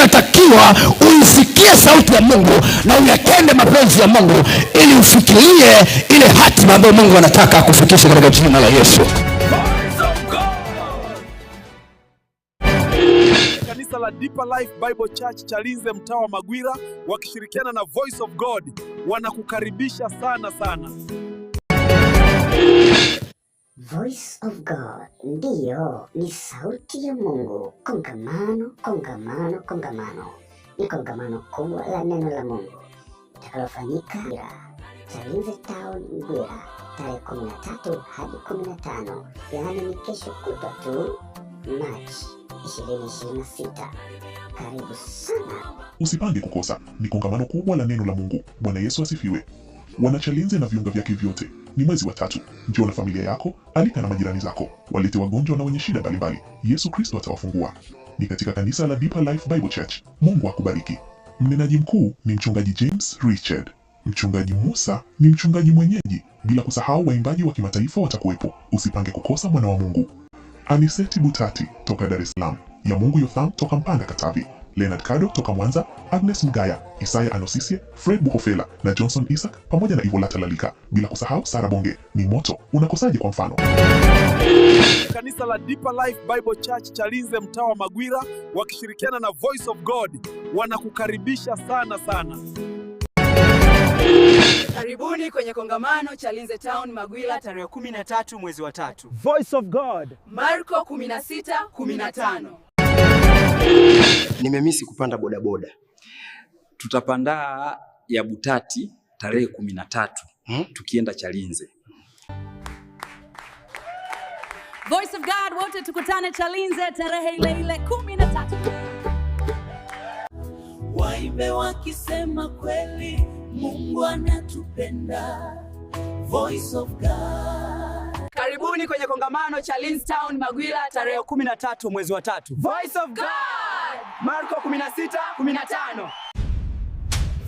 Unatakiwa uisikie sauti ya Mungu na uyatende mapenzi ya Mungu ili ufikirie ile hatima ambayo Mungu anataka akufikishe katika jina la Yesu. Voice of God. Kanisa la Deeper Life Bible Church Chalinze, mtaa wa Magwira, wakishirikiana na Voice of God wanakukaribisha sana sana. Voice of God, ndiyo, ni sauti ya Mungu. Kongamano, kongamano, kongamano, ni kongamano kubwa la neno la Mungu litakalofanyika Chalinze Town, Mgwira, tarehe 13 hadi 15, yaani ni kesho kutwa tu, Machi 2026. Karibu sana. Usipange kukosa. Ni kongamano kubwa la neno la Mungu. Bwana Yesu asifiwe. Wanachalinze na viunga vyake vyote. Ni mwezi wa tatu. Njoo na familia yako, alika na majirani zako, walete wagonjwa na wenye shida mbalimbali. Yesu Kristo atawafungua. Ni katika kanisa la Deeper Life Bible Church. Mungu akubariki. Mnenaji mkuu ni mchungaji James Richard. Mchungaji Musa ni mchungaji mwenyeji, bila kusahau waimbaji wa kimataifa watakuwepo. Usipange kukosa, mwana wa Mungu. Aniseti Butati toka Dar es Salaam, ya Mungu Yotham toka Mpanda Katavi, Leonard Kado toka Mwanza, Agnes Mgaya, Isaya Anosisie, Fred Buhofela na Johnson Isaac pamoja na Ivolata Lalika, bila kusahau Sara Bonge. Ni moto, unakosaje kwa mfano? Kanisa la Deeper Life Bible Church Chalinze, mtaa wa Magwira, wakishirikiana na Voice of God wanakukaribisha sana sana. Karibuni kwenye kongamano Chalinze Town, Magwila, tarehe 13 mwezi wa tatu. Voice of God. Marko 16:15. Nimemisi kupanda bodaboda. Tutapanda ya Butati tarehe 13 tukienda Chalinze. Voice of God, wote tukutane Chalinze tarehe ile ile 13. Waimbe wakisema kweli, Mungu anatupenda. Voice of God. Karibuni kwenye kongamano Chalinze Town, Magwila, tarehe 13 mwezi wa tatu. Voice of God. Marko 16:15.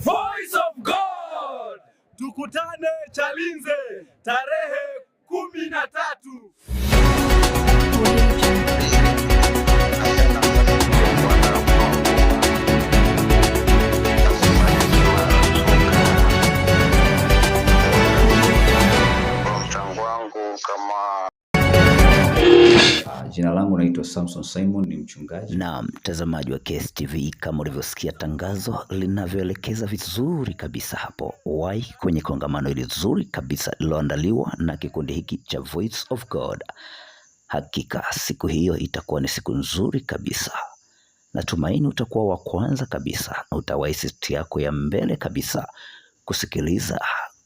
Voice of God. Tukutane Chalinze tarehe 13. Mchango wangu kama Jina langu naitwa Samson Simon, ni mchungaji. Na mtazamaji wa KSTV, kama ulivyosikia tangazo linavyoelekeza vizuri kabisa hapo, wahi kwenye kongamano hili zuri kabisa lililoandaliwa na kikundi hiki cha Voice of God. Hakika siku hiyo itakuwa ni siku nzuri kabisa. Natumaini utakuwa wa kwanza kabisa na utawahi siti yako ya mbele kabisa kusikiliza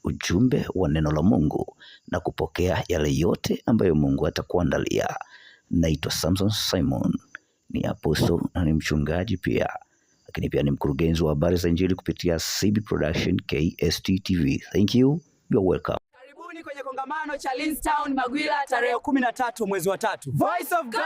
ujumbe wa neno la Mungu na kupokea yale yote ambayo Mungu atakuandalia. Naitwa Samson Simon, ni apostle na ni mchungaji pia, lakini pia ni mkurugenzi wa habari za Injili kupitia CB Production KST TV. Thank you, you are welcome. Karibuni kwenye kongamano Chalinze Town, Magwila, tarehe 13 mwezi wa tatu. Voice of God.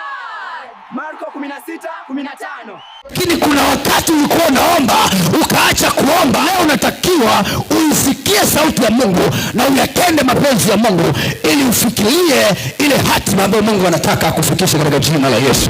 Marko 16:15. Lakini kuna wakati ulikuwa unaomba ukaacha kuomba. Leo unatakiwa uisikie sauti ya Mungu na uyatende mapenzi ya Mungu ili ufikirie ile hatima ambayo Mungu anataka akufikishe katika jina la Yesu.